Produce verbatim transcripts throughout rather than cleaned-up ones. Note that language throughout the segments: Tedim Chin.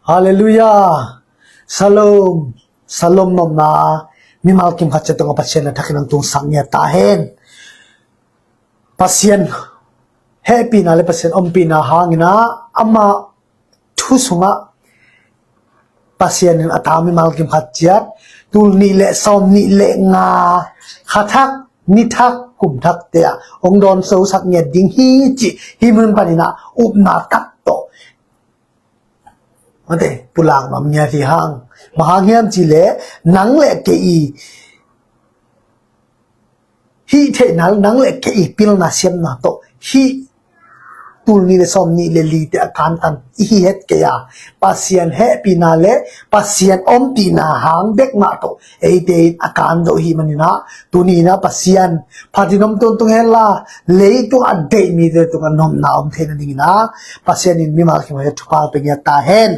Halleluiah. Shalom. Shalom nopna mimal kim khat ciat tungah Pasian a thakin hong tungsak ngiat ta hen. Pasian hehpihna le Pasian ompihna hangin ah ama thu sungah Pasian in a ta mimal kim khat ciat tul nih le sawm nih le nga kha thak, ni thak, kum thak te ah hong dawn sosak ngiat ding hi cih hih mun panin ah upna tak tawh mate pulak nuam ngiat hi hang. Bang hang hiam cih leh nang le kei i hih theihna, nang le kei i pilna siamna tawh hih tul nih le sawm nih le li te a kantan i hi het kei a, Pasian hehpihna le Pasian ompihna hang bek mah tawh eite in a kan zo hi manin ah, tuni in ah Pasian phatin om tawntung hen la, leitung a deih mite tungah nopna om theihna dingin ah Pasian in mimal kim khat ciat thupha pia ngiat ta hen.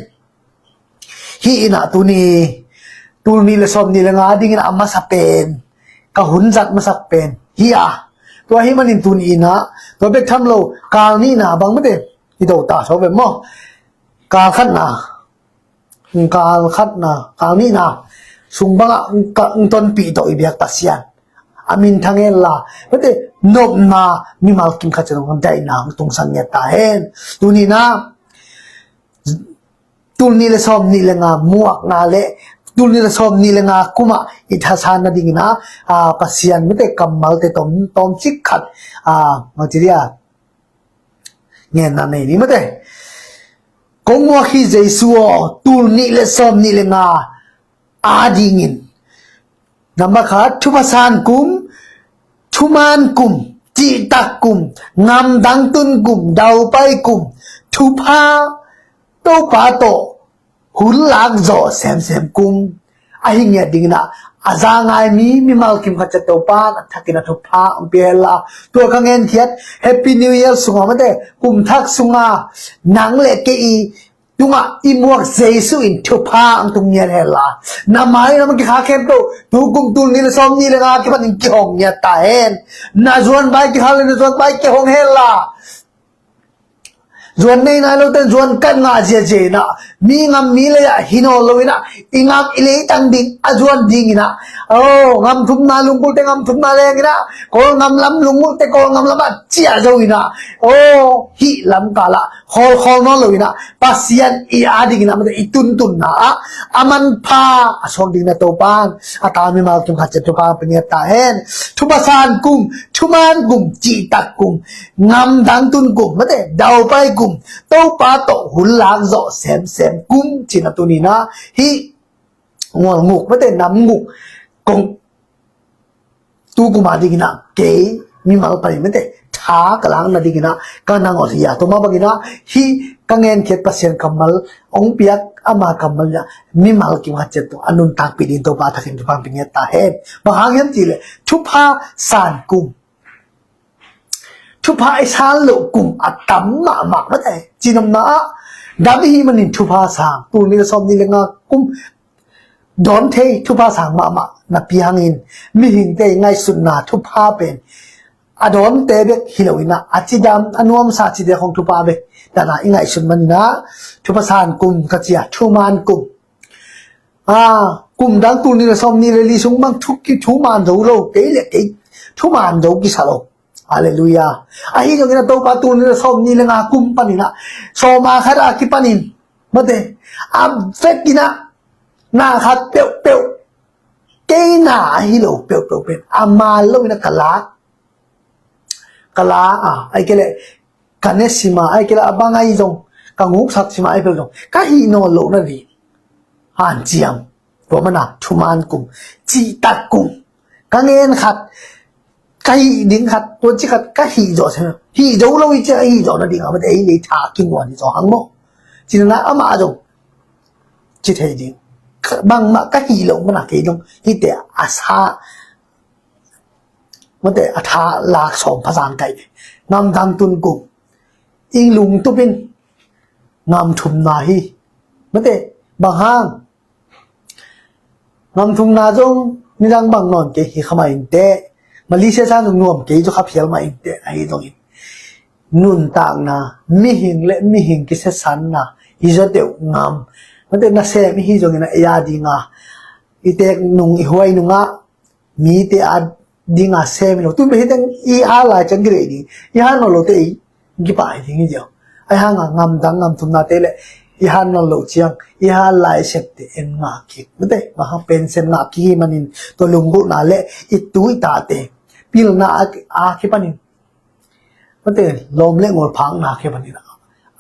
Hih in ah tuni tul nih le sawm nih le nga dingin a masa pen, ka hun zat masak pen hi a, tua hi manin tuni in ah tua bek tham lo, kal nihna bang mate i do ta so ve maw? Kal khatna, kal khatna, kal nihna sung bangah ka tonpih tawh i biak Pasian a min thang hen la, mate nopna mimal kim khat ciat tungah daihna hong tungsak ngiat ta hen. Tuni in ah tul nih le sawm nih le nga muakna le tul nih le sawm nih le nga kumah i thasan nadingin ah, ah, Pasian mate kammalte tawm, tawmcik khat, ah, mate dia ngenna nei ni mate. Kong muak hi Jesu aw, tul nih le sawm nih le nga adingin. Number khat, thupha san kum, thuman kum, cihtak kum, ngamdang tun kum, daupai kum, thupha Topa tawh hun lak zawh semsem kum. Ahi ngiat dingin ah a za ngai mi mimal kim khat ciat Topa in a thakin a thupha hong pia hen la. Tua ka ngenkhiat Happy New Year sungah mate kum thak sungah nang le kei i tungah i muak Jesu in thupha hong tung ngiat hen la. Na mai na ma kikhak khempeuh tu kum tul nih le sawm nih le nga kipanin kihong ngiat ta hen. Na zuan bai kikhak le na zuan bai kihong hen la. Zuan nei nai lote zuan kat ngah ziazia in ah mi ngam mi lei ah hi nawn lo in ah i ngam i leitang ding a zuan dingin ah, aw, ngam thumna lunggulhte ngam thumna leng in ah Kawlngam lam lunggulhte Kawlngam lamah ciah zo in ah, aw, hih lamkal ah khawlkhawl nawn lo in ah Pasian i adingin ah mate i tuntunna ah a manpha a suak dingin ah Topa in a ta mimal kim khat ciat thupha pia ngiat ta hen. Thupha san kum, thuman kum, cihtak kum, ngamdang tun kum mate daupai kum, Topa tawh hun lak zawh semsem kum ci-in ah tuni in ah hih ngual nguk mate nam nguk kong tu kum adingin ah kei mimal panin mate tha ka lakna dingin ah ka nangawn hi a, tua mah bangin ah hih ka ngenkhiat Pasian kammal hong piak ama kammal in ah mimal kim khat ciat tungah a nuntakpih dingin Topa thakin thupha pia ngiat ta hen. Bang hang hiam cih leh thupha san kum, thupha i san loh kum a tam mahmah mate. Cihnopna ah dam i hih manin thupha sang, tul nih le sawm nih le nga kum dawn thei thupha sang mahmah napi hangin mihingte i ngaihsutna thupha pen a dawnte bek hi lo in ah a cidam a nuamsa cite khong thupha bek dan a i ngaihsut manin ah thupha san kum ka ci a, thuman kum, a, kum dang tul nih le sawm nih le li sung bang thu ki thuman zo lo, kei le kei thuman zo kisa lo. Halleluiah. Ahi zongin ah Topa tul nih le sawm nih le nga kum panin ah sawma khat a kipanin mate a vekin ah na khat peuhpeuh kei na ahi lo peuhpeuh pen a man lo in ah ka la, ka la a, ahih kei leh ka ne sim a, ahih kei leh a bang ahi zong ka nguksak sim a, ahih kei leh zong ka hih nawn loh nading hanciam. Tua mana thuman kum, cihtak kum, ka ngen khat, ka hih ding khat, tua ci khat ka hih zawh sem, hih zo lo i ci a hih zawh nading a mate ei lei tha kinguan hi zaw hang maw? Ci na amah zong ci thei ding. Bangmah ka hih loh mana kei zong hihte a sa mate a tha lak sawm pha zang kai ve. Ngamdang tun kum, ing lungtupin ngam thumna hi. Mate bang hang, ngam thumna zong nidang bang nawn kei hi kha mah inteh, Malaysia sang zong nuam kei zaw kha phial mah inteh, ahi zongin nuntakna, mihing le mihing kisiasanna hi zaw deuh ngam, Mate, nasem i hi zongin a, ei a dinga i teek nung, i huai nungah mite a dinga sem hi lo. Tun bek hi teng i hal lai ciang kideih ding. I hal nawn lote ei kipah hi ding hi ziau. Ahi hanga ngamdang ngamthumnate le i hal nawn loh ciang i hal lai septe en ngah kik. Mate, bang hang pension ngah kik hi manin tua lunggulhna le i tu i tate pilna a, a kipanin, mate, lawm le ngol phakna kipanin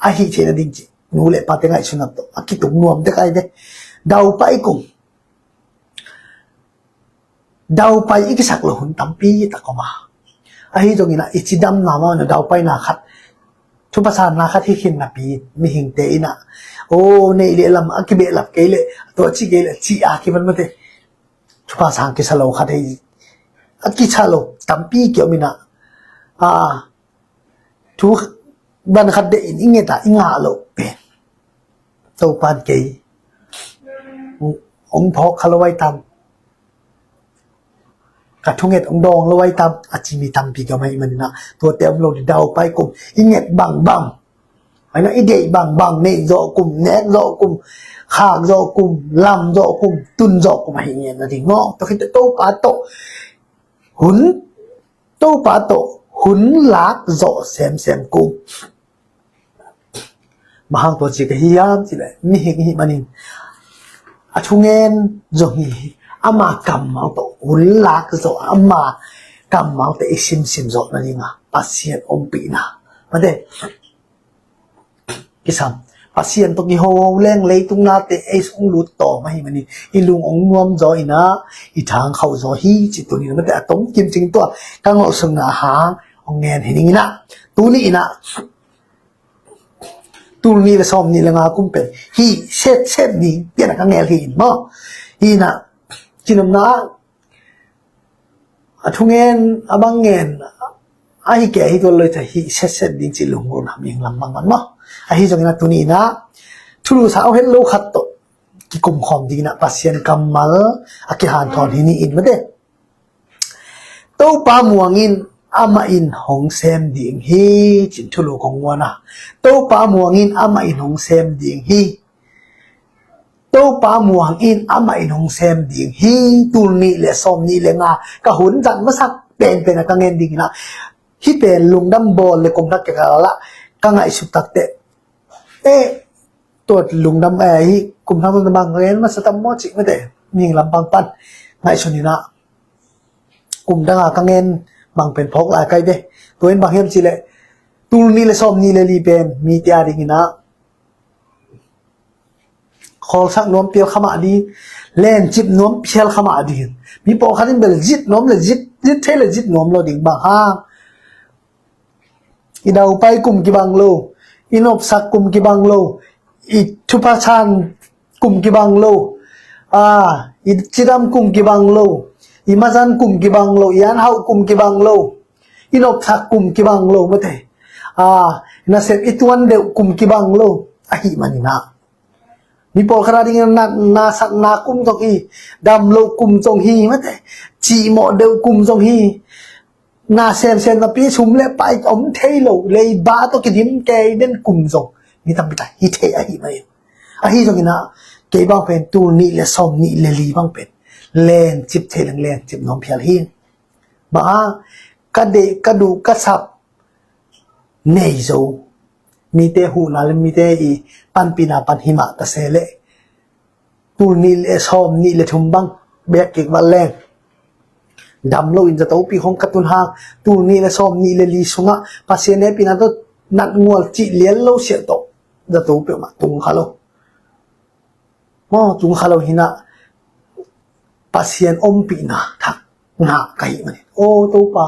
a hih theihna ding cih nu le pate ngaihsutna tawh a kituk nuam tek ahi ve. Daupai kum, daupai i kisak lo hun tampi tak om a. Ahi zongin a, i cidamna mah na daupaina khat, thupha sanna khat hi khin napi mihingte in a, o, neih le lam a kibehlap kei le, tua ci kei le, ci a kipan, mate, thupha sang kisa lo khat hi, a kisa lo tampi kiom in a, a, thu ban khat deih in i nget a i ngah loh pen, Topan kei hong phawk kha lo ai tam, ka thunget hong dawng lo ai tam, a ci mi tampi kiom ahih manin a, tuate om lo ding. Daupai kum i nget bangbang, ahi na, i deih bangbang, neih zawh kum, nek zawh kum, khak zawh kum, lam zawh kum, tun zawh kum ahi ngen na ding maw. Tua khit teh Topa tawh hun, Topa tawh hun lak zawh semsem kum. Bang hang tua ci ka hi hiam cih leh, mihing i hih manin a thungen zong hi, ama kammal tawh hun lak zawh, ama kammalte i simsim zawh nadinga Pasian ompihna, mate, kisam. Pasian tawh kihoho leng leitung nate ei sung lut tawm ahih manin i lung hong nuam zaw in a, i thang khauh zaw hi, ci tuni in a, mate, a tawm kim cing tua ka ngolhsakna hang hong ngen hi ning in a, tuni in a, tul nih le sawm nih le nga kum pen hih setset ding pian a ka ngel hi in maw. Hi in a, cinopna ah a thungen, a bang ngen ahi kei hi, tua loi ta hih setset ding ci lunggulhna mihing lam bang man maw. Ahi zongin a, tuni in a thulu sa a het lo khat tawh kikum khawm ding in a, Pasian kammal a kihanthawn hi ni in, mate. Topa muang in, amah in hong sem ding hi, cin thulu kong muan a. Topa muang in, amah in hong sem ding hi. Topa muang in, amah in hong sem ding hi. Tul nih le sawm nih le nga ka hun zat masak penpen a ka ngen ding in a, hih pen lungdam bawl le kum thak kikal ah ka ngaihsut tak teh, eh, tua lungdam, eh, hih kum thak lungdam bang ka ngen masa tam maw cih, mate, mihing lam pang pan ngaihsun in a, kum dang a ka ngen bang pen phawk lai kai ve. Tua in bang hiam cih leh, tul nih le sawm nih le li pen mite a ding in a khawlsak nuam phial kha mah ding, lencip nuam phial kha mah ding. Mi pawlkhat in bel zit nuam le zit, zit thei le zit nuam lo ding, bang hang i daupai kum kibang lo, i nopsak kum kibang lo, i thupha san kum kibang lo, a, i cidam kum kibang lo, i mazan kum kibang lo, i anhauh kum kibang lo, i nopsak kum kibang lo, mate. A, nasep i tuan deuh kum kibang lo ahih manin a, mi pawlkhat a dingin na, nasakna kum zong hi, dam lo kum zong hi, mate, cihmawh deuh kum zong hi, na semsem napi sum le pai om thei lo, leiba tawh kidim kei den kum zong mi tampi tak hi thei ahih manin, ahi zongin a, kei bang pen tul nih le sawm nih le li bang pen lencip thei leng lencip nuam phial hi. Bang a, ka deih ka duh ka sap nei zo, mite huhna le mite i panpihna pan hi mah ta se leh, tul nih le sawm nih le thum bang bek kik vat leng, dam lo in zato pi hong ka tun hang, tul nih le sawm nih le li sungah Pasian hehpihna tawh natngual cih lian lo siah tawh zato peuhmah tung kha lo. Maw, tung kha lo hi in a, Pasian ompihna thak ngah ka hih manin, aw Topa,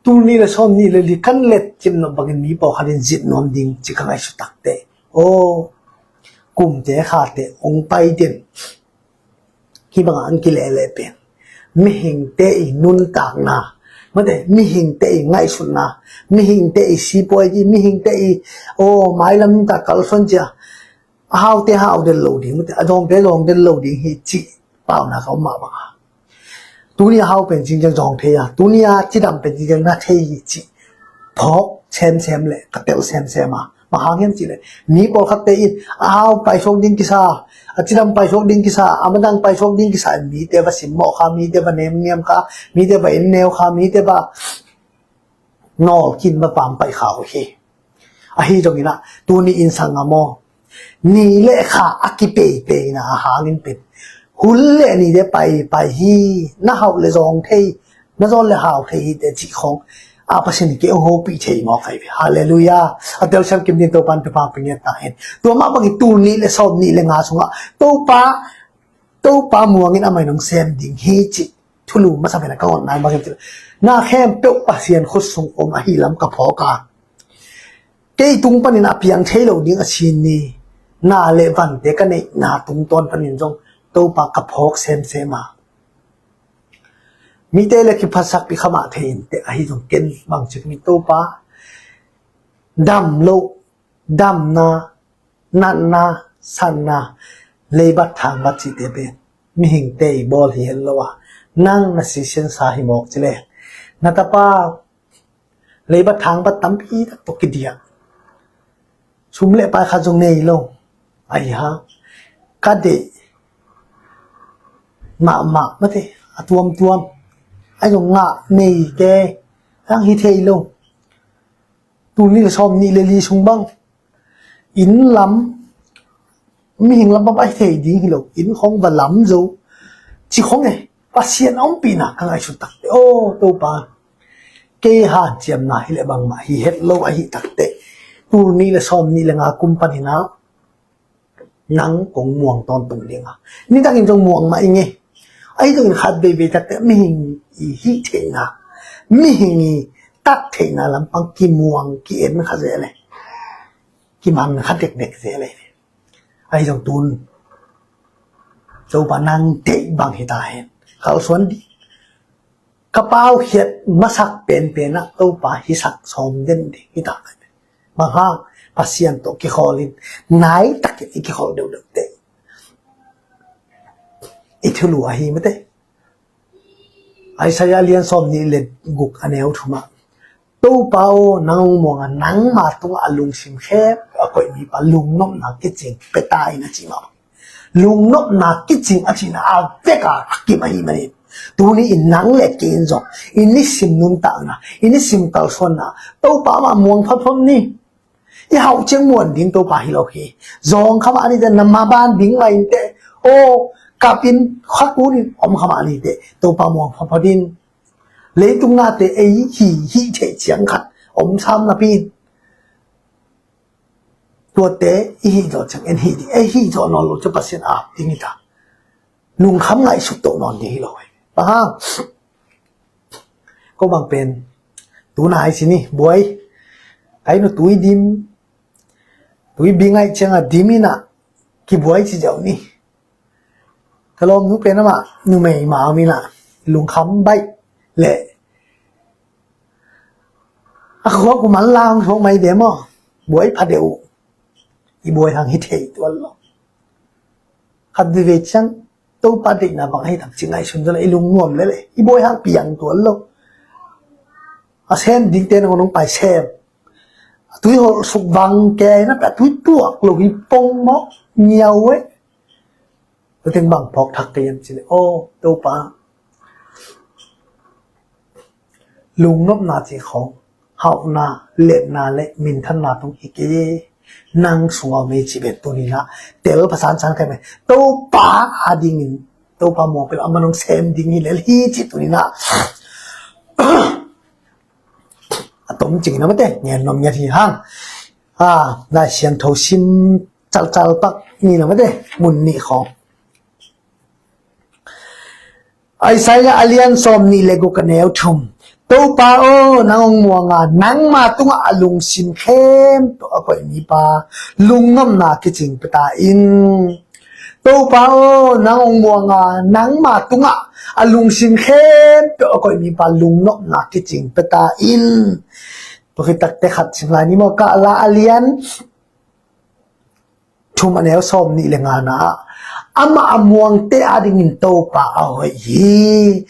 tul nih le sawm nih le li kan let cim nop bangin mi pawlkhat in zit nuam ding ci ka ngaihsut tak teh, aw, kumte khate hong pai den. Hih bangah an kilehleh pen mihingte i nuntakna, mate, mihingte i ngaihsutna, mihingte i sipuai ding, mihingte i, aw, mailam nuntak kalsuan cia, a haute hau den lo ding, mate, a zawngte zawng den lo ding hi cih pauna ka om mah bang a, tuni a hau pen cingciang zawng thei a, tuni a cidam pen cingciang na thei hi cih phawk semsem le ka telh semsem a, Bang hang hiam cih leh mi pawlkhatte in a hau paisuak ding kisa, a cidam paisuak ding kisa, a madang paisuak ding kisa, mite va simmawh kha, mite va nemniam kha, mite va enneu kha, mite va nawlkin va pampaih kha uh hi. Ahi zongin ah tuni in sanggam aw, ni le kha a kipeipeina a hangin pen hun le nite paipai hi. Na hauh le zawng thei, na zawn le hau thei hi teh cih khawng a Pasian in kei hong hopih thei mawk hi. Halleluiah. A telsiam kim dingin Topa in thupha pia ngiat ta hen. Tua mah bangin tul nih le sawm nih le nga sungah Topa, Topa muangin amah in hong sem ding hi cih thulu masa pen a ka ngawn nai bangin na khempeuh Pasian khut sung om ahi lam ka phawk a, kei tung panin a piang thei lo ding a sin ni. Na le vante ka neihna tungtawn panin zong Topa ka phawk semsem a, mite le kiphatsakpih kha mah thei in teh, ahi zong ken bangci ka hi, Topa, dam loh, damna, natna, sanna, leibat thangbat cihte pen mihingte i bawl hi het lo a, nang na sisiansa hi mawk ci le, na tapa leibat thangbat tampi tak tawh kidiah, sum le pai khat zong nei lo, ahi hang ka deih mahmah mate, a tuamtuam, ahi zong ngah neite hang hi thei lo. Tul nih le sawm nih le li sung bang inn lam, mihing lam bang a hi thei ding hi lo, inn khawng va lam zo ci khawng e. Pasian a ompihna ka ngaihsut takte, aw Topa, kei hanciamna hi le bangmah hi het lo ahi takte, tul nih le sawm nih le nga kum panin ah nang kong muang tawntung ding a, nitakin zong muang mah ing e. Ahi zongin khat veivei takte mihing i hih theihna, mihing i tat theihna lampang kimuang ki-en kha zel e, kiman kha dekdek zel e. Ahi zong tun Topa nang deih bang hi ta hen. Kalsuan dih. Ka paukhiat masak penpen ah Topa hisak sawm den ding hi ta. Bang hang, Pasian tawh kikhawl in, nai takin i kikhawl deuhdeuh teh i thulu ahi mate. Isaiah lian sawm nih le guk a neu thum ah, Topa aw, nang hong muang a, nangma tungah a lungsim khempeuh a koih mipa lungnopna kicing pia ta in a ci mah. Lungnopna kicing a cihna a vek a a kim ahih manin, tuni in nang le kei in zong i nisim nuntakna, i nisim kalsuanna Topa mah muang photphot ni. I hauh ciang muan ding Topa hi lo hi. Zawng kha mah ni teh, na maban ding mah in teh, aw, kap in, khakun in om kha mah ni teh, Topa muang photphot in. Leitung nate ei hi, hih theih ciang khat om sam napi in, tuate i hih zawh ciang en hih ding, ei hih zawh nawn lo ciang Pasian ap ding hi ta. Lungkham ngaihsut to nawn ding hi lo hi. Bang hang, ko bang pen, tu nai ci ni, buai, kai nu tui dim, tui bi ngaih ciang a dim in a, kibuai ci ziau ni. Ka lawmnu pen amah numei ma om in a, lungkham baih le a khua kuman lang suak mai de maw, buai pha deuh uh. I buai hang hi thei tuan lo. Khat veivei ciang Topa deihna bang ahi tak ci ngaihsun zaw le i lungnuam lel e, i buai hang piang tuan lo. A sem dingte nong nong pai sem. A tui holh suk bang kei na pe, a tui tuak lo hi pong maw, ngiau e. Tua teng bang phawk thak kei hiam ci le, aw Topa, lungnopna ci khawng hauhna, letna le minthanna tung hi kei e. Nang sungah om e ci pen tuni in a tel phasan san kei mai. Topa a dingin, Topa muang pen a man hong sem ding hi lel hi ci tuni in a a tom cing in a mate ngen nuam ngiat hi hang. A, Lai Siangtho sim calcal pak ni in a mate, mun nih khawng. Isaiah a lian sawm nih le guk a neu thum. Topa aw, nang hong muang a, nangma tungah a lungsim khempeuh a koih mipa lungnopna kicing pia ta in. Topa aw, nang hong muang a, nangma tungah a lungsim khempeuh a koih mipa lungnopna kicing pia ta in. Tua khit takte khat sim lai ni maw, Kahla a lian thum a neu sawm nih le nga na ah, amah a muangte a dingin Topa a hoih hi.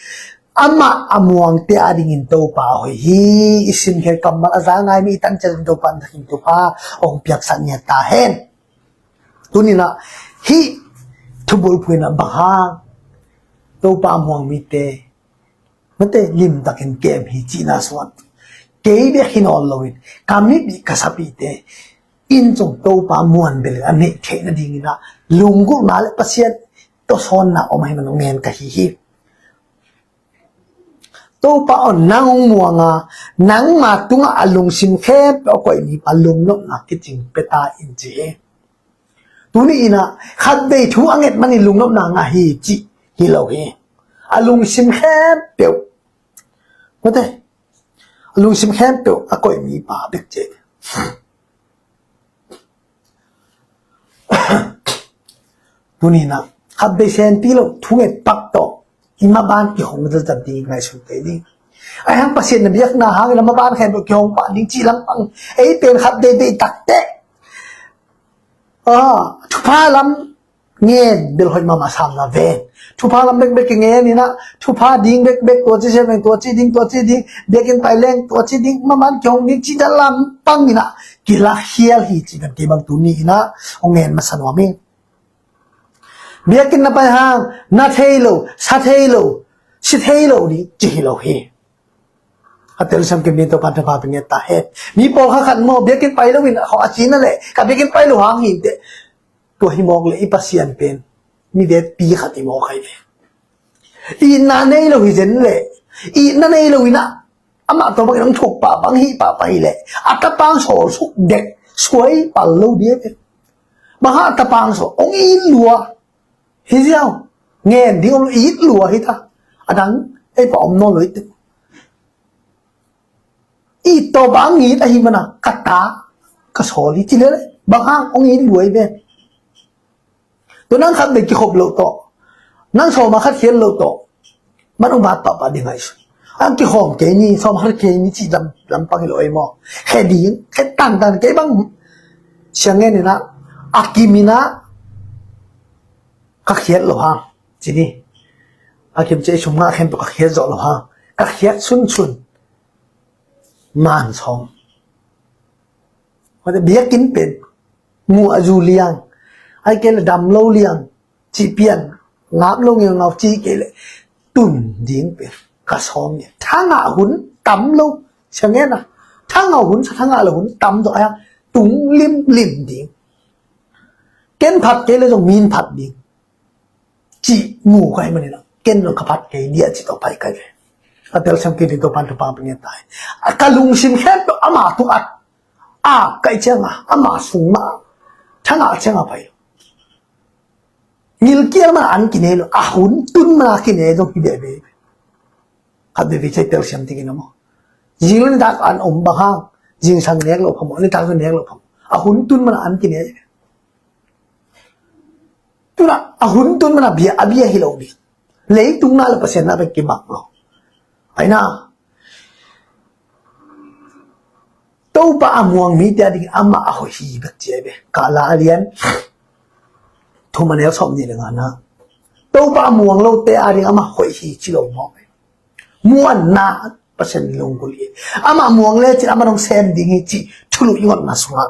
Amah a muangte adingin Topa a hoih hi. I simkhiat kammal a za ngai mi i tan ciat in Topa in thakhin thupha hong piaksak ngiat ta hen. Tuni-in ah hih thubulphuh in ah bang hang Topa a muang mite, mate, limtakin kem hi cihna sungah kei bek hi nawn loin ka mipih ka sapihte in zong Topa muan belin a neih theih nadingin ah lunggulhna le Pasian tawsawnna om ahih manin hong ngen ka hi hi. Topa aw, nang hong muang a, nangma tungah a lungsim khempeuh a koih mipa lungnopna kicing pia ta in ci hi. Tuni-in ah khatvei thu a nget manin lungnopna ngah hi cih hi lo hi. A lungsim khempeuh, mate, a lungsim khempeuh a koih mipa bek ci hi. Tuni-in ah khatvei senpi lo thu nget pak tawh i maban kihong zatzat ding ngaihsun kei ding. Ahih hang Pasian na biakna hangin a maban khempeuh kihong pah ding cih lampang ei pen khatvei vei takteh, ah, thupha lam ngen bel hoih mahmah sam na ven. Thupha lam bekbek kingen in ah thupha ding bekbek, tua ci siam leng tua ci ding, tua ci ding, biakinn pai leng tua ci ding, maban kihong ding cih dan lampang in ah kilakhial hi cih dan kei bang tuni-in ah hong ngen masa nuam ing. Biakinn na pai hang na thei lo, sa thei lo, si thei lo ding ci hi lo hi. A telsiam kim ding Topa'n thupha pia ngiat ta hen. Mi pawlkhat khat maw, biakinn pai loin a khawng a cina leh ka biakinn pai lo hang hi inteh. Tua hi mawk leh i Pasian pen mi vekpi khat hi mawk hi ve. Itna nei lo hi zen leh, itna nei lo in ah amah tawh bangin hong thuk pah bang hi pah pah hi leh a tapang sawl suk dek suai pal lo ding hi ve. Bang hang a tapang sawl hong it lua hi ziau. Ngen ding om lo, it lua hi ta. A dang ei pah om nawn lo hi teh. It tawh bang it ahih manin ka ta ka sawl hi ci leh leh bang hang hong it lua hi ve. Tua nang khat bek kikhop loh tawh, nang sawm a khat khiat loh tawh, man hong vat pahpah ding ngaihsun. Ang kikhawm kei ni, sawm a khat kei ni cih lam, lampang hi lo ei maw. Khe ding, khe tangtang kei bang. Siang ngen in ah a kim in ah ka khiat lo hang ci ni. A kim ci ei sum ngah khempeuh ka khiat zawh lo hang, ka khiat sunsun. Man sawm. Mate, biakinn pen mu a zu liang, ahih kei leh dam lo liang, cih pian ngap lo ngeungau cih kei leh tun ding pen ka sawm ni. Thangah hun tam lo, siang ngen a, thangah hun, sa thangah lo hun tam zawh a, tung limlim ding. Ken phat kei leh zong min phat ding. Cih mu ka hih manin ah ken zong ka phat kei ding a cih tawh pai ka hi ve. A telsiam kim ding Topa'n thupha pia ngiat ta hen. A ka lungsim khempeuh ama tungah a kaih ciangin ama sung mah thangah ciangin pai lo. Ngilkial man an kine lo, a hun tun man a kine zong hi veve. Khat veve cih telsiam ding in ah maw. Zing le nitak an om bang hang, zingsang nek lo phamawh, nitak zong nek lo phamawh. A hun tun man a an kine. Tun ah a hun tun man a bia, a bia hi lo ding. Leitung na le Pasian na bek kibang lo. Ahi na, Topa a muang mite ading amah a hoih hi bek ci ahi ve. Ka la a lian thum a neu sawmnih le ngana, Topa a muang lote ading amah hoih hi ci lo mawk. Muanna Pasian lunggulh hi. Amah muang lecin amah hong sem ding hi cih thulu i ngotna sungah,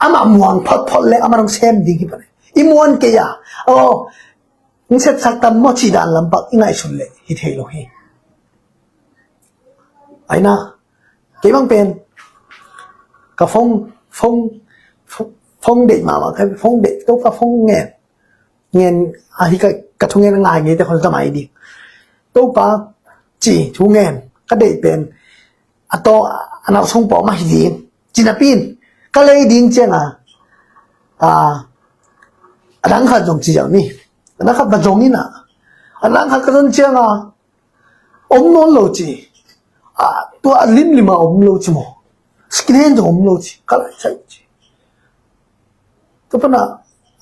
amah muang photphot le amah hong sem ding hi pan. I muan kei a, aw, hong sepsak tam maw cih dan lampang i ngaihsun leh hi thei lo hi. Ahi na, kei bang pen ka phone, phone, phone deih mahmah, ka phone deih, Topa phone ngen. Ngen, a hi ka, ka thungen a ngai ngei te khon ka mai ding. Topa, ci, thungen, ka deih pen a tawh a nau sung paw mah hi ding. Ci napi in ka lei ding ciangin, a, a dang khat zong ci ziau ni. A dang khat va zong in a, a dang khat ka zon ciangin om nawn lo ci. A, tua a limlim a om lo ci maw. Second hand zong om lo ci. Ka lai sai ci. Tua pan a,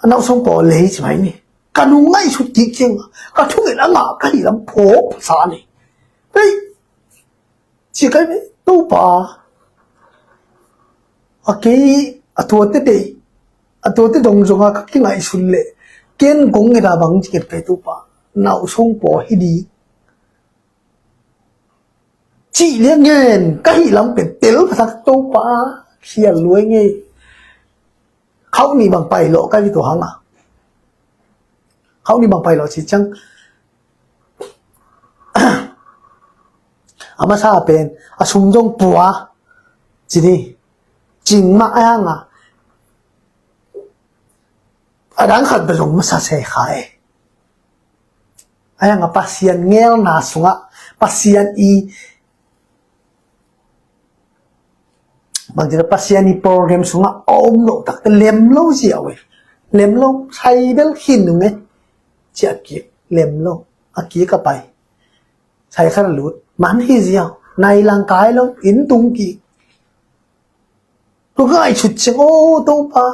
a nau sung paw lei ci mai ni. Ka nung ngaihsut kik ciang, ka thungen a ngah ka hih lam phawk sa ni. Hei, ci kai ve, Topa. A kei, a tuate deih, a tuate dong zong a ka kingaihsun leh ken kong nget a bang ci nget kai Topa. Nau sung paw hi ding. Cih liang ngen ka hih lam pen tel pasak Topa khial luai ngei. Khauh nih bang pai lawh ka hi tua hang a. Khauh nih bang pai lawh ci ciang a masa pen a sum zong pua ci ni. Cing mah a hang a a dang khat bel zong masa se kha e. A hang a Pasian ngelna sungah Pasian i bangci Pasian i program sungah a om lo takte lem lo ziau e. Lem lo sai bel khin nung e. Ci a kik lem lo a kik a pai. Sai khat a lut man hi ziau nai lang kai lo in tung kik. Tua ngaihsut ciang aw Topa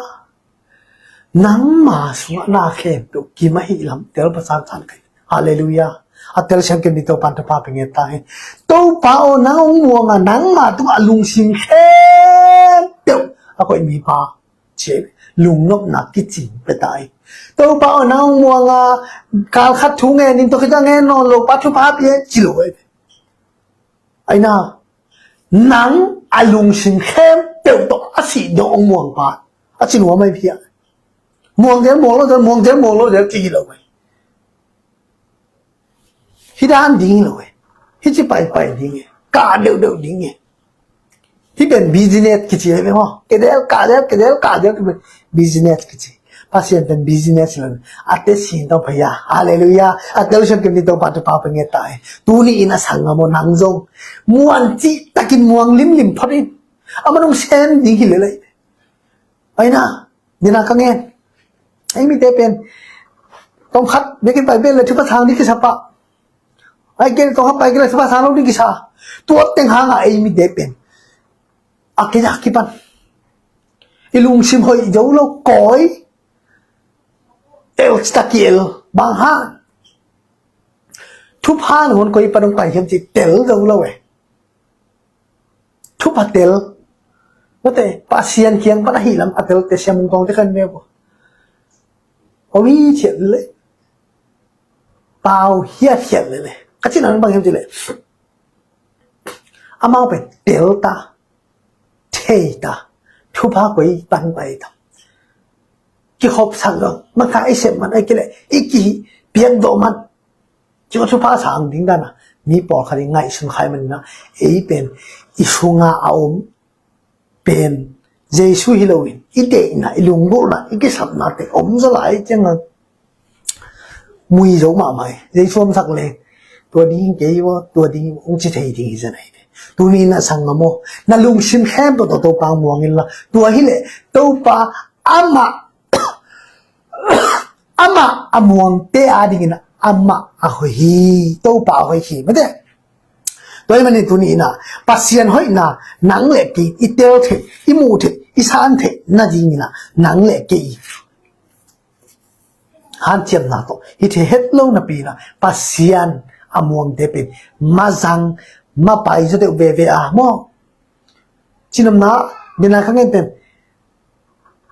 nangma sungah na khempeuh kim ahi lam tel pasan san kai. Halleluiah. A telsiam kim ni Topa thupha pe ngen ta hi. Topa aw nang hong muanga nangma tungah a lungsim khempeuh a koih mipa ci lungnopna kicing pe ta hi. Topa aw nang hong muanga kal khat thu ngen in tua khit a ngen nawn lo pa thupha pia ci lo e. Aina nang a lungsim khempeuh tawh a sih dong hong muang pa a ci nuam ai phia. Muang del muang lo del muang del muang lo del ci hi lo mai. Hi dan ding hi lo e. Hi ci pai pai ding e. Ka deuh deuh ding e. Hi pen business kici e maw. Kedel ka del kedel ka del business kici. Pasian pen business lo. A te sin tawh phaya. Halleluiah. A telsiam kim ni Topa thupha pe ngen ta e. Tuni in a sang ngam aw nang zong muan cih takin muang limlim phot in. A manung sem ding hi lelei. Aina dina ka ngen. Ei mite pen tong khat bekin pai pen le thupha sang ding kisa pa. Ai ken tong khat pai ken le thupha sang lo ding kisa. Tua teng hanga ei mite pen a kei a kipan i lungsim hoih zo lo koi. El cita ki el bang han. Thupha na hun koi pan hong pai hiam ci tel zo lo e. Thupha tel mate Pasian kiang pan ahi lam a tel te siam hong kong te kan me bo. Awi thiat le pau hiat hiat le le ka cin an bang hiam ci le. Amau pen tel ta thei ta thupha koi pan pai ta. Kikhop sak lo maka i sem man ai kile i ki piak do man. Ci ko thupha sang ding dana mi pawl khat i ngaihsun khai man na ei pen i sunga a om pen Jesu hi loin i deihna i lunggulhna i kisapna te om zaw lai cianga mui zo mahmah e. Jesu om sak le tua ding kei ua tua ding ung ci thei ding hi zan ai te. Tuni na sang ngam aw na lungsim khempeuh tawh Topa muang in la tua hi le Topa amah amah a muangte a dingin amah a hoih hi. Topa a hoih hi mate. Tua hi manin tuni ina Pasian hoihna nang le kei i tel theih i muh theih i san theih na dingina nang le kei hanciamna tawh hi thei het lo napi ina Pasian a muangte pen mazang mapai zaw deuh veve a maw. Cinamna dina ka ngen pen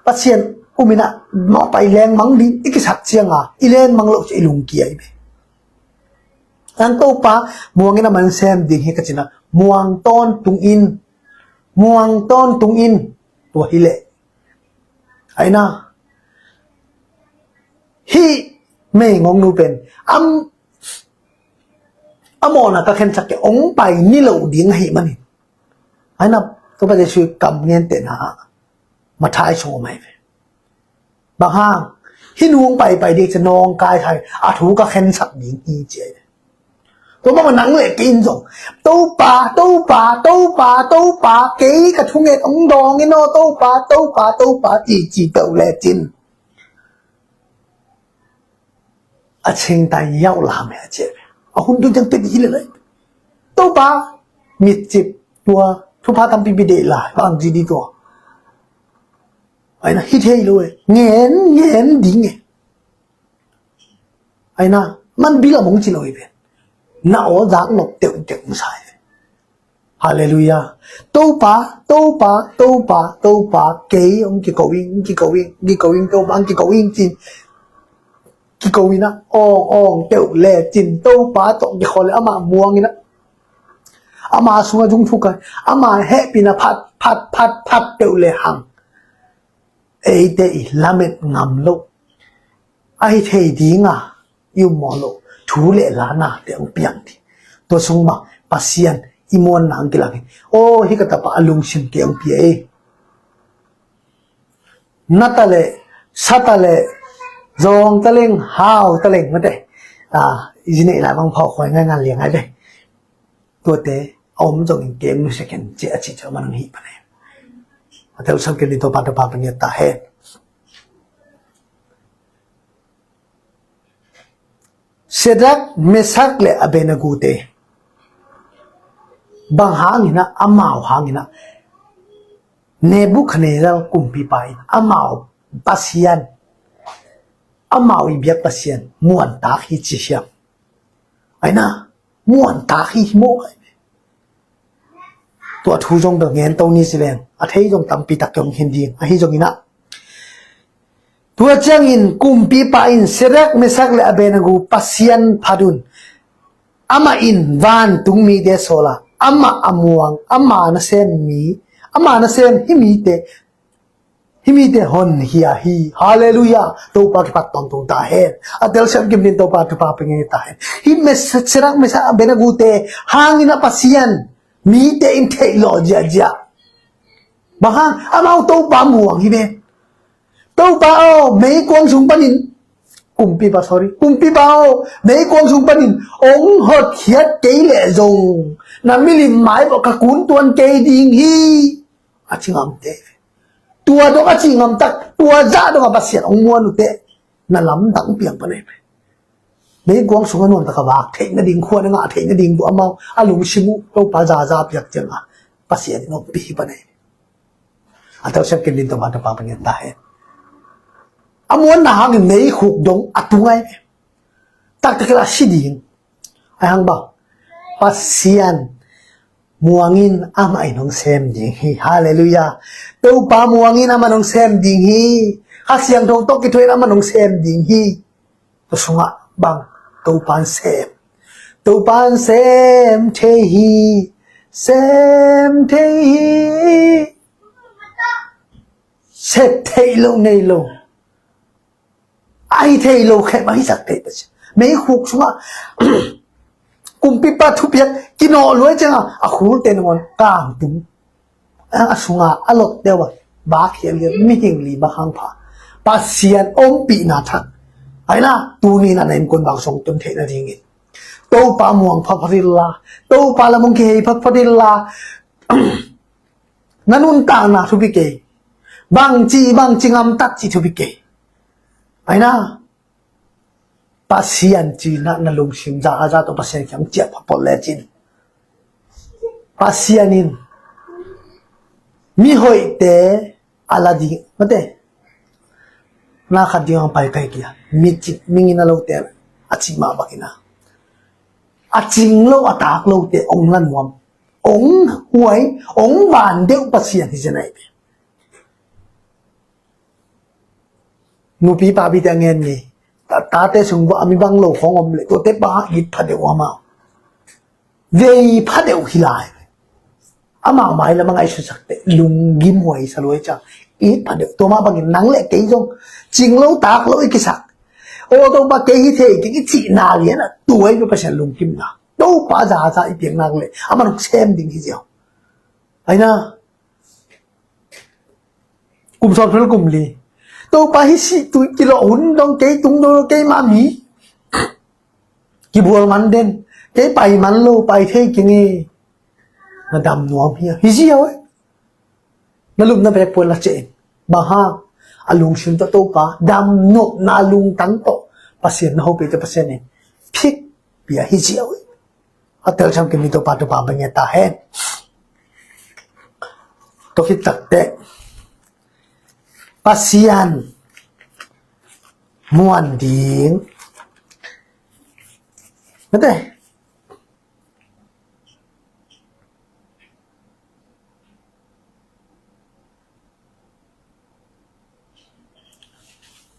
Pasian um ina mawhpai lengmang ding i kisak cianga i lengmang loh ci i lungkia i be. An Topa muangin a man sem ding hi ka cina muang tawntung in muang tawntung in tua hi leh. Aina hi mei ngong nu pen am a mawhna ka khensak ke ong pai ni lo ding ahi manin. Aina Topa Jesu kam ngen tena Mathai sung om ai ve. Bang hang hi nung pai pai ding ci nawng kai thai a thu ka khensak ding hi ci ai ve. Tua bang nang le kei in zong Topa Topa Topa Topa kei ka thunget ong dawng in aw Topa Topa Topa ci ci peuh le cin a cingtai yauh lam he a ci ai ve. A hun tu ciang tek hi le lai Topa mitcip tua thupha tampipi deih lai bang ci di tua. Aina hi thei lo e ngen ngen ding e. Aina man bil a mong ci lo i pen na aw zak nop teuh teuh sa i pen. Halleluiah. Topa Topa Topa Topa kei ong kiko ing kiko ing kiko ing Topa ong kiko ing cin kiko ina ong ong teuh le cin Topa tawh kikhawl le amah muang ina Ama sungah zung thuk a, ama hehpihna phat phat phat phat peuh le hang, eite i lamet ngam loh, a hi thei dinga i ummawh loh thu le la nate hong piang ding. Tua sung mah Pasian i muanna hong kilak hi. Aw, hih ka tapa a lungsim kei hong pia ei. Na ta leh, sa ta leh, zawng ta leng, hau ta leng, mate. Ah, i zi neih lai bang phawk huai ngaingai liang ai ve. Tuate a om zongin kei hong nusia ken ci a cih ciang man hong hih pan e. A tel sam ken ding Topa, Topa hong pia ta hen. Shadrach, Meshach le Abednego te bang hangin ah, amau hangin ah Nebuchadnezzar kumpipa in amau Pasian, amau i biak Pasian muantak hi ci hiam? Ai na, muantak hi hi maw? Tua thu zong bel ngen to ni ci leng, a thei zong tampi tak kei hong khen ding. Ahi zongin ah, tua ciangin kumpipa in Shadrach, Meshach le Abednego Pasian phat un. Amah in vantung mite sawl a, amah a muang, ama nasem mi, ama nasem hih mite, hih mite honkhia hi. Halleluiah. Topa kiphat tawntung ta hen. A telsiam kim ding Topa thupha pia ngei ta hen. Hih Mes-, Shadrach, Meshach, Abednego te hangin ah Pasian mite in theih lawh ziahziah. Bang hang? Amau Topa muang hi ve. Topa aw, meikuang sung panin, kumpipa, sorry, kumpipa aw, meikuang sung panin hong hotkhiat kei leh zong na milim mai bawh ka kun tuan kei ding hi, a ci ngamte. Tua dong a ci ngamtak, tua zah dong a Pasian hong muan uh teh, na lamdang piang pan ei. Meikuang sungah nuamtak a vak theih nading, khua na ngah theih nading, tua amau a lungsim uh Topa zaza piak ciangah Pasian in hong pia hi pan ei. A telsiam kim ding Topa, Topa hong pia ta hen. A muanna hangin meikhuk dong a tung ai. Taktak kei la si ding. Ai hang bang? Pasian muangin amah in hong sem ding hi. Halleluiah. Topa muangin amah in hong sem ding hi. Kha Siangtho tawh kithuahin amah in hong sem ding hi. Tua sungah bang? Topa in sem. Topa in sem thei hi. Sem thei hi. Sep theih loh nei lo. A hi thei lo khem a hisak theih Pasian. Meikhuk sungah kumpipa thupiak kinawh luai ciangah a khulte nangawn kangtum. A sunga a lotte uh a vak hial lian mihing li bang hang pha. Pasian ompihna thak. Ai na, tuni na na innkuan bang song tun theih nadingin Topa muang phatphat inla, Topa lam hong kihei phatphat inla, na nuntakna thupi kei. Bangci, bangci ngamtak ci thupi kei. Ai na, Pasian ci na, na lungsim za a za tawh Pasian kiang ciah pha pol lecin, Pasian in mihoihte a la ding, mate, na khat ding ang pai kai kia, mi cik, mi ngina lote a cik mah bangin a, a cing lo, a tak lote ong la nuam, ong huai, ong van deuh Pasian hi zen ai ve. Nupi papi te a ngen ni. Ta, tate sung vah a mi bang lo khong om le, tuate pa it pha deuh amau. Vei pha deuh hi lai. Amau mai lam a ngaihsutsak te lunggim huai sa luai ciang it pha deuh. Tua mah bangin nang le kei zong cing lo tak lo i kisak. Aw, Topa kei hi thei kei i cihna lian a tuai pe Pasian lungkimna. Topa zaza i piak nak le amah nong sem ding hi ziau. Ai na, kum sawm thum le kum li. Topa hi sih tu kilawh hun dong kei tung dong kei mah mi kibual man den. Kei pai man lo, pai thei kei nge. Na dam nuam hi a. Hi ziau e. Na lupna bek puan la ceh in. Bang hang? A lungsim tawh Topa dam nopna lungtang tawh Pasian na hopih tawh Pasian in phik pia hi ziau e. A telsiam kim ding Topa, Topa hong pia ngei ta hen. Tua khit takteh Pasian muan ding. Mate.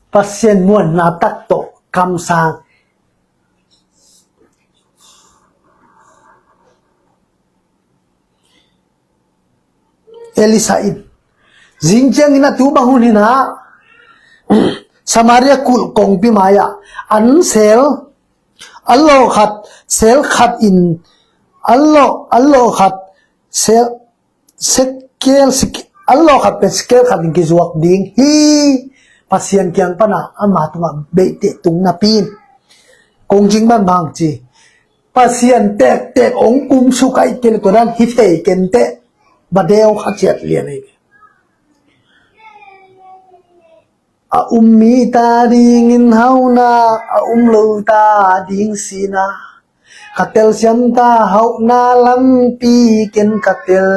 Pasian muanna tak tawh kamsang. Elisha in, zing ciangin a tu bang hun hi na, Samaria kulh kongpi mai-ah an sel, a lawh khat, sel khat in, a lawh, a lawh khat, sel, sekel, sek-, a lawh khat pen sekel khat in kizuak ding hi. Pasian kiang pana ama tungah beih teh tung napi in, kong cing bang bang ci, Pasian tektek hong kumsuk ahih kei leh tua dan hi thei kei teh, va deu kha ciat lian ahi. A um mi ta dingin hauna, a um lo ta ding sihna, ka telsiam ta hauhna lampi ken ka tel.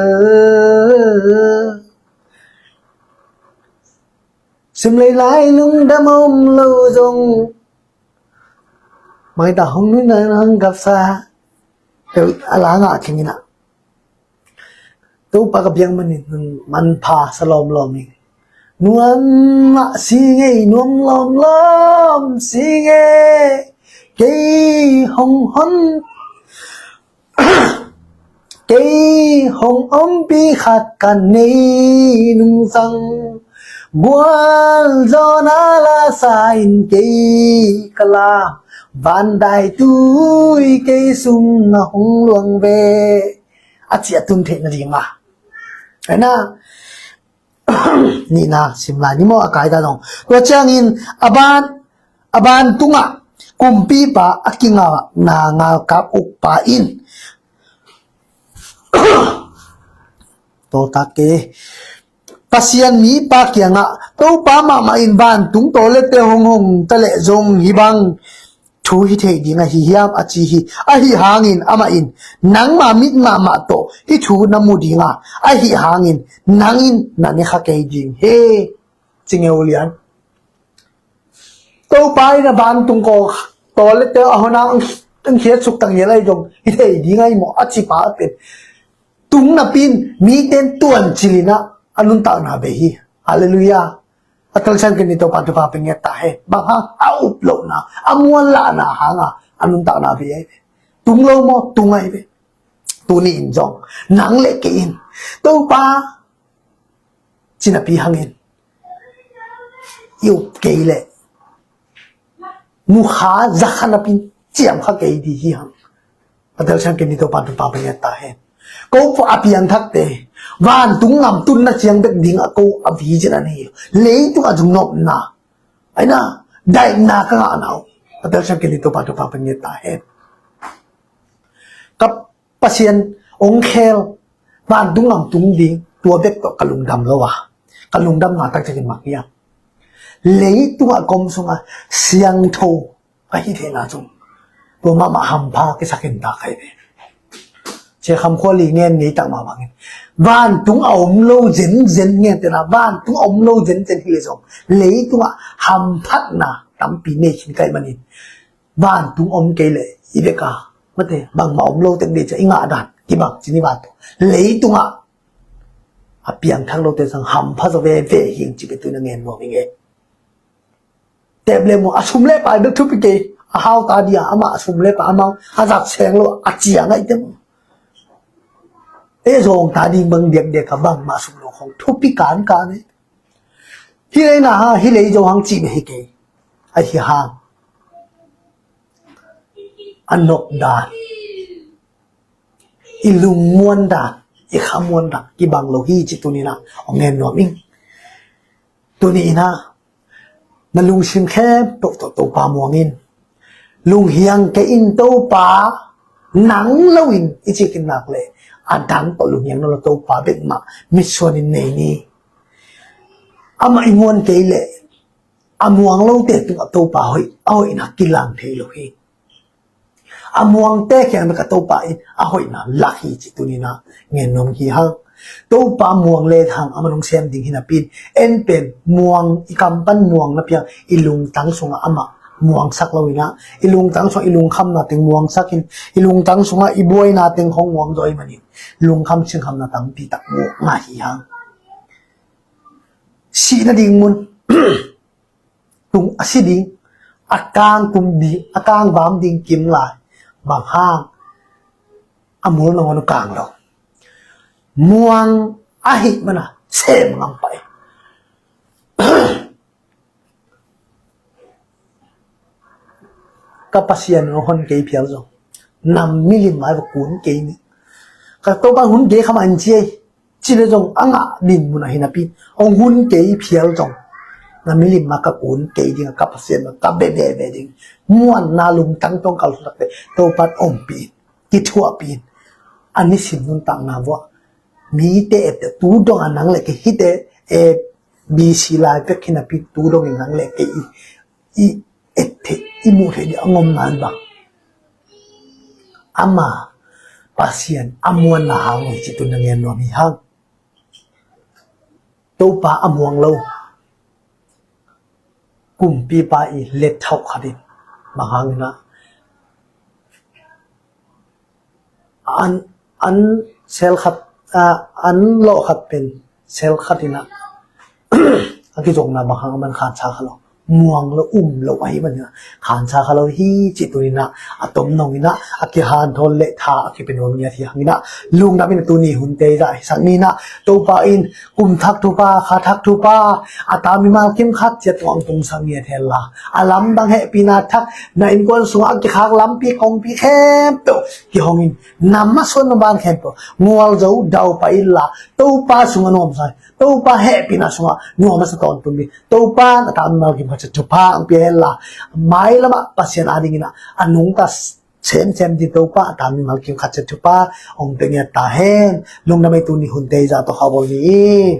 Simlei lai lungdam a um lo zong, mai ta hong nui na hong gapsa. Tel a la ngah keng ina. Topa ka biang manin manpha sa lawmlawm ing. Nuam mah si ngei, nuam lawmlawm si ngei. Kei hong hon, kei hong ompi khat ka nei nung zang. Gualzawhna la sa in kei ka la, van dai tui kei sung a hong luang ve. A ci a tun theih nading a. Aina, nihna sim lai ni maw, a kai ta dong. Tua ciangin a ban, a ban tungah kumpipa a kingah na ngalkap ukpa in, tawltak ke, Pasian mipa kiangah, Topa mahmah in vantung tawlette hong hong ta leh zong hih bang thu hi thei ding ahi hiam, a ci hi. Ahi hangin amah in, nangma mit mahmah tawh hih thu na mu ding a, ahi hangin nang in na ne kha kei ding hi, ci ngeu lian. Topa in a vantung kaw tawlette a hona ang khiat suk tang hial ahi zong hi thei ding ahi maw, a cipa a pen tung napi in mite in tuancil in a nuntakna bei hi. Halleluiah. A telsiam kei ni Topa thupha pe ngiat ta hen. Bang hang, a up lohna, a muanlahna hanga a nuntakna bei ahi ve. Tung lo maw, tung ahi ve. Tuni in zong nang le kei in Topa ci napi hangin i up kei leh mu kha za kha napi in ciam kha kei ding hi hang. A telsiam kei ni Topa thupha pe ngiat ta hen. Ko pu a piangthakte vantung ngam tunna ciang bek dingah ko a vision a nei hi. Leitung a zungnopna, aina, daihna ka ngahna uh. A telsiam kei ni Topa thupha pe ngiat ta hen. Ka Pasian hong khel, vantung ngam tung ding, tua bek tawh ka lungdam lo a, ka lungdamna taktak in mak hiam? Leitungah ka om sungah siangtho ka hih theihna zong tua mahmah hampha kisakhin ta ka hi ve. Sia Kham Khual i ngen ngei tak mah bangin vantung a om lo zenzen ngen tena, vantung a om lo zenzen hi le zong leitungah hamphatna tampi nei khin ka hih manin vantung om kei leh i bek a, mate, bangmah om lo tek dih cia i ngah dan kibang ci ni vantung. Leitungah a piangthak lote sang hampha zaw veve hing ci bek tu-in a ngen nuam ing e. Tep le mu a sum le pai bek thupi kei, a hau ta dia, amah a sum le pai amau a zat seng lo a ciang a i tem. E zawng ta ding bang diakdiak a bangmah sum lo khong thupi kankan e. Hi lei na ha, hi lei zo hang cih bek hi kei. Ahi hang a nop dan, i lungmuan dan, i khamuan dan kibang lo hi ci tuni-in ah hong ngen nuam ing. Tuni-in ah na lungsim khempeuh tawh Topa muang in. Lunghiang kei in Topa, nang lo in i cih khin nak leh a dang tawh lunghiang nawn lo, Topa bek mah mitsuan in nei ni. Amah i muan kei leh a muang lote tungah Topa hoih, a hoihna kilang thei lo hi. A muangte kiang bek ah Topa in a hoihna lak hi ci tuni-in ah ngen nuam hi hang. Topa muang le hang amah hong sem ding hi napi-in, en pen muang, i kam pan muang na piang, i lungtang sungah amah muangsak lo-in ah, i lungtang sungah i lungkhamna teng muangsak in, i lungtang sungah i buaina teng hong muang zaw ahih manin lungkham sinkhamna tampi tak mu ngah hi hang. Sih nading mun tung a si ding, a kang tum ding, a kang vam ding kim lai, bang hang a mul nangawn uh kang lo. Muang Ahih mana sem ngam pah hi. Ka Pasian hong hon kei phial zong, na milim mah va kun kei ni. Ka Topa hun kei kha mah in ci ei. Ci le zong a ngah ding mun ah hi napi, hong hun kei phial zong, na milim mah ka kun kei ding a, ka Pasian mah ka be be be ding. Muanna lungtang tawh kal suak te Topa in ompih in, kithuahpih in. A nisim nuntakna vuah mite et te, tu dong a nang le kei hite, A B C lai pek hi napi, tu dong in nang le kei i, i et theih, i muh theih ding a ngom nai bang, ama Pasian a muanna hang hi ci tuni na gen nuam hi hang. Topa a muang lo kumpipa i let thauh khat in, bang hangin ah, an, an sel khat, ah, an lawh khat pen sel khat in ah, a kizopna bang hang a man khansa kha lo, muang lo, um lo ahih manin ah khansa kha lo hi ci tuni in ah, a tom nong in ah, a kihanthawn le tha a kipia nuam ngiat hi hang in ah, lungdam in ah tuni hunte i zah hisak ni in ah, Topa in kum thak thupha, kha thak thupha, a ta mimal kim khat ciat tawh hong tungsak ngiat hen la, a lamdang hehpihna thak, na innkuan sungah a kikhak lampi kongpi khempeuh kihong in, na masuan na ban khempeuh ngual zo dau pah in la, Topa sungah nuamsa, Topa hehpihna sungah nuam a sa tawntung ding, Topa in a ta mimal kim khat ciat thupha hong pia hen la, mailamah Pasian adingin ah a nungta semsem ding Topa a ta mimal kim khat ciat thupha hong pia ngiat ta hen. Lungdam ei, tuni hunte i zah tawh kha bawl ni.